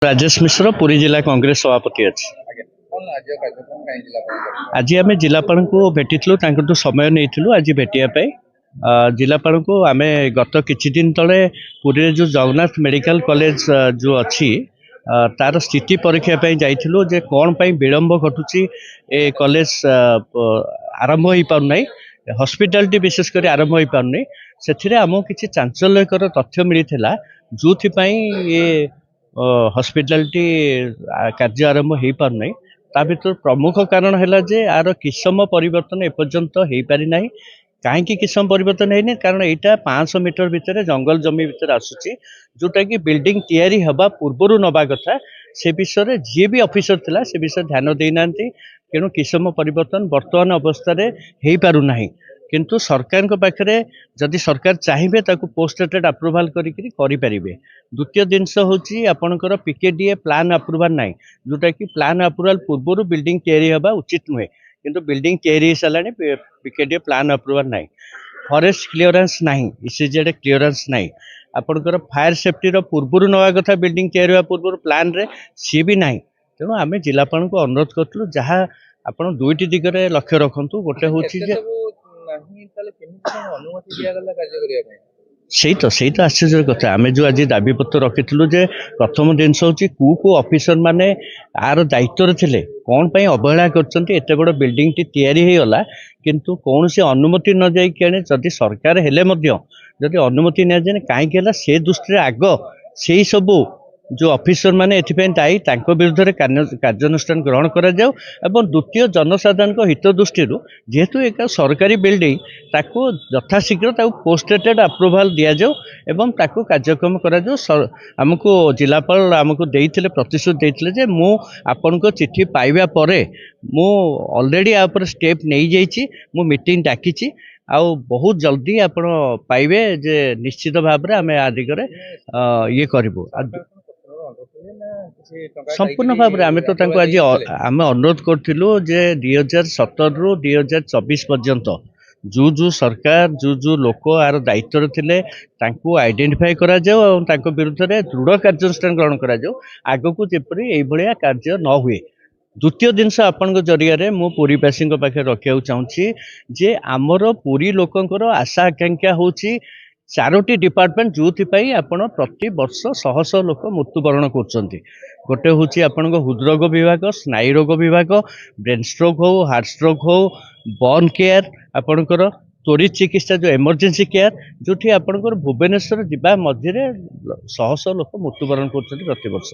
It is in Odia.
ରାଜେଶ ମିଶ୍ର, ପୁରୀ ଜିଲ୍ଲା କଂଗ୍ରେସ ସଭାପତି ଅଛି। କଣ ଆଜିର କାର୍ଯ୍ୟକ୍ରମ, କାହିଁ ଜିଲ୍ଲାପାଳଙ୍କ? ଆଜି ଆମେ ଜିଲ୍ଲାପାଳଙ୍କୁ ଭେଟିଥିଲୁ, ତାଙ୍କଠୁ ସମୟ ନେଇଥିଲୁ ଆଜି ଭେଟିବା ପାଇଁ। ଜିଲ୍ଲାପାଳଙ୍କୁ ଆମେ ଗତ କିଛି ଦିନ ତଳେ ପୁରୀରେ ଯେଉଁ ଜଗନ୍ନାଥ ମେଡ଼ିକାଲ କଲେଜ ଯେଉଁ ଅଛି, ତାର ସ୍ଥିତି ପରୀକ୍ଷା ପାଇଁ ଯାଇଥିଲୁ ଯେ କ'ଣ ପାଇଁ ବିଳମ୍ବ ଘଟୁଛି, ଏ କଲେଜ ଆରମ୍ଭ ହୋଇପାରୁନାହିଁ, ହସ୍ପିଟାଲଟି ବିଶେଷ କରି ଆରମ୍ଭ ହୋଇପାରୁନି। ସେଥିରେ ଆମକୁ କିଛି ଚାଞ୍ଚଲ୍ୟକର ତଥ୍ୟ ମିଳିଥିଲା, ଯେଉଁଥିପାଇଁ ଏ ହସ୍ପିଟାଲଟି କାର୍ଯ୍ୟ ଆରମ୍ଭ ହୋଇପାରୁନାହିଁ। ତା ଭିତରୁ ପ୍ରମୁଖ କାରଣ ହେଲା ଯେ ଆର କିସମ ପରିବର୍ତ୍ତନ ଏପର୍ଯ୍ୟନ୍ତ ହେଇପାରିନାହିଁ। କାହିଁକି କିସମ ପରିବର୍ତ୍ତନ ହେଇନି? କାରଣ ଏଇଟା 500 ମିଟର ଭିତରେ ଜଙ୍ଗଲ ଜମି ଭିତରେ ଆସୁଛି, ଯେଉଁଟାକି ବିଲ୍ଡିଂ ତିଆରି ହେବା ପୂର୍ବରୁ ନେବା କଥା। ସେ ବିଷୟରେ ଯିଏ ବି ଅଫିସର ଥିଲା, ସେ ବିଷୟରେ ଧ୍ୟାନ ଦେଇନାହାନ୍ତି। ତେଣୁ କିସମ ପରିବର୍ତ୍ତନ ବର୍ତ୍ତମାନ ଅବସ୍ଥାରେ ହେଇପାରୁନାହିଁ। କିନ୍ତୁ ସରକାରଙ୍କ ପାଖରେ, ଯଦି ସରକାର ଚାହିଁବେ, ତାକୁ ପୋଷ୍ଟ ଡେଟେଡ୍ ଆପ୍ରୁଭାଲ କରିକିରି କରିପାରିବେ। ଦ୍ୱିତୀୟ ଜିନିଷ ହେଉଛି ଆପଣଙ୍କର ପିକେଡିଏ ପ୍ଲାନ୍ ଆପ୍ରୁଭାଲ ନାହିଁ, ଯେଉଁଟାକି ପ୍ଲାନ୍ ଆପ୍ରୁଭାଲ ପୂର୍ବରୁ ବିଲ୍ଡିଂ ତିଆରି ହେବା ଉଚିତ ନୁହେଁ। କିନ୍ତୁ ବିଲ୍ଡିଂ ତିଆରି ହେଇସାରିଲାଣି, ପିକେଡିଏ ପ୍ଲାନ୍ ଆପ୍ରୁଭାଲ ନାହିଁ, ଫରେଷ୍ଟ କ୍ଲିୟରାନ୍ସ ନାହିଁ, ଇସିଜେଡ୍ କ୍ଲିୟରାନ୍ସ ନାହିଁ। ଆପଣଙ୍କର ଫାୟାର ସେଫ୍ଟିର ପୂର୍ବରୁ ନେବା କଥା ବିଲ୍ଡିଂ ତିଆରି ହେବା ପୂର୍ବରୁ ପ୍ଲାନ୍ରେ, ସିଏ ବି ନାହିଁ। ତେଣୁ ଆମେ ଜିଲ୍ଲାପାଳଙ୍କୁ ଅନୁରୋଧ କରିଥିଲୁ, ଯାହା ଆପଣ ଦୁଇଟି ଦିଗରେ ଲକ୍ଷ୍ୟ ରଖନ୍ତୁ। ଗୋଟେ ହେଉଛି ଏତେ ଯେ ସବୁ ନାହିଁ, ତାହେଲେ କେମିତି କଣ ଅନୁମତି ଦିଆଗଲା କାର୍ଯ୍ୟ କରିବା ପାଇଁ? ସେଇ ତ ଆଶ୍ଚର୍ଯ୍ୟର କଥା। ଆମେ ଯେଉଁ ଆଜି ଦାବିପତ୍ର ରଖିଥିଲୁ ଯେ ପ୍ରଥମ ଜିନିଷ ହେଉଛି କେଉଁ କେଉଁ ଅଫିସର ମାନେ ଆର ଦାୟିତ୍ୱରେ ଥିଲେ, କ'ଣ ପାଇଁ ଅବହେଳା କରିଛନ୍ତି। ଏତେ ବଡ଼ ବିଲ୍ଡିଂଟି ତିଆରି ହେଇଗଲା, କିନ୍ତୁ କୌଣସି ଅନୁମତି ନ ଯାଇକି ଆଣେ, ଯଦି ସରକାର ହେଲେ ମଧ୍ୟ ଯଦି ଅନୁମତି ନିଆଯାଏନି, କାହିଁକି ହେଲା, ସେ ଦୃଷ୍ଟିରେ ଆଗ ସେଇ ସବୁ ଯେଉଁ ଅଫିସର ମାନେ ଏଥିପାଇଁ ଦାୟୀ, ତାଙ୍କ ବିରୁଦ୍ଧରେ କାର୍ଯ୍ୟାନୁଷ୍ଠାନ ଗ୍ରହଣ କରାଯାଉ। ଏବଂ ଦ୍ୱିତୀୟ, ଜନସାଧାରଣଙ୍କ ହିତ ଦୃଷ୍ଟିରୁ ଯେହେତୁ ଏକ ସରକାରୀ ବିଲ୍ଡିଂ, ତାକୁ ଯଥାଶୀଘ୍ର ତାକୁ ପୋଷ୍ଟ ଡେଟେଡ୍ ଆପ୍ରୁଭାଲ ଦିଆଯାଉ ଏବଂ ତାକୁ କାର୍ଯ୍ୟକ୍ରମ କରାଯାଉ। ଆମକୁ ଜିଲ୍ଲାପାଳ ଆମକୁ ଦେଇଥିଲେ, ପ୍ରତିଶ୍ରୁତି ଦେଇଥିଲେ ଯେ ମୁଁ ଆପଣଙ୍କ ଚିଠି ପାଇବା ପରେ ମୁଁ ଅଲରେଡ଼ି ଆ ଉପରେ ଷ୍ଟେପ୍ ନେଇଯାଇଛି, ମୁଁ ମିଟିଂ ଡାକିଛି, ଆଉ ବହୁତ ଜଲ୍ଦି ଆପଣ ପାଇବେ ଯେ ନିଶ୍ଚିତ ଭାବରେ ଆମେ ଆ ଦିଗରେ ଇଏ କରିବୁ। ଆଉ ସରକାର କଣ ପତ୍ରର ଅନୁରୋଧ କଲେ ନା କିଛି ଟଙ୍କା ସମ୍ପୂର୍ଣ୍ଣ ଖାଇକିରି ଭାବରେ ଆମେ ତ ତାଙ୍କୁ ଆଜି ଦେଇଥିଲେ? ଆମେ ଅନୁରୋଧ କରିଥିଲୁ ଯେ 2017ରୁ 2024 ପର୍ଯ୍ୟନ୍ତ ଯେଉଁ ଯେଉଁ ସରକାର, ଯେଉଁ ଯେଉଁ ଲୋକ ଆର ଦାୟିତ୍ୱରେ ଥିଲେ, ତାଙ୍କୁ ଆଇଡେଣ୍ଟିଫାଏ କରାଯାଉ ଏବଂ ତାଙ୍କ ବିରୁଦ୍ଧରେ ଦୃଢ଼ କାର୍ଯ୍ୟାନୁଷ୍ଠାନ ଗ୍ରହଣ କରାଯାଉ, ଆଗକୁ ଯେପରି ଏଇଭଳିଆ କାର୍ଯ୍ୟ ନ ହୁଏ। ଦ୍ୱିତୀୟ ଜିନିଷ ଆପଣଙ୍କ ଜରିଆରେ ମୁଁ ପୁରୀବାସୀଙ୍କ ପାଖରେ ରଖିବାକୁ ଚାହୁଁଛି ଯେ ଆମର ପୁରୀ ଲୋକଙ୍କର ଆଶା ଆକାଂକ୍ଷା ହେଉଛି ଚାରୋଟି ଡିପାର୍ଟମେଣ୍ଟ, ଯେଉଁଥିପାଇଁ ଆପଣ ପ୍ରତିବର୍ଷ ଶହ ଶହ ଲୋକ ମୃତ୍ୟୁବରଣ କରୁଛନ୍ତି। ଗୋଟେ ହେଉଛି ଆପଣଙ୍କ ହୃଦରୋଗ ବିଭାଗ, ସ୍ନାୟୁ ରୋଗ ବିଭାଗ, ବ୍ରେନ୍ ଷ୍ଟ୍ରୋକ୍ ହଉ, ହାର୍ଟ ଷ୍ଟ୍ରୋକ୍ ହଉ, ବର୍ନ କେୟାର, ଆପଣଙ୍କର ତ୍ୱରିତ ଚିକିତ୍ସା ଯେଉଁ ଏମର୍ଜେନ୍ସି କେୟାର, ଯେଉଁଠି ଆପଣଙ୍କର ଭୁବନେଶ୍ୱର ଯିବା ମଝିରେ ଶହ ଶହ ଲୋକ ମୃତ୍ୟୁବରଣ କରୁଛନ୍ତି ପ୍ରତିବର୍ଷ।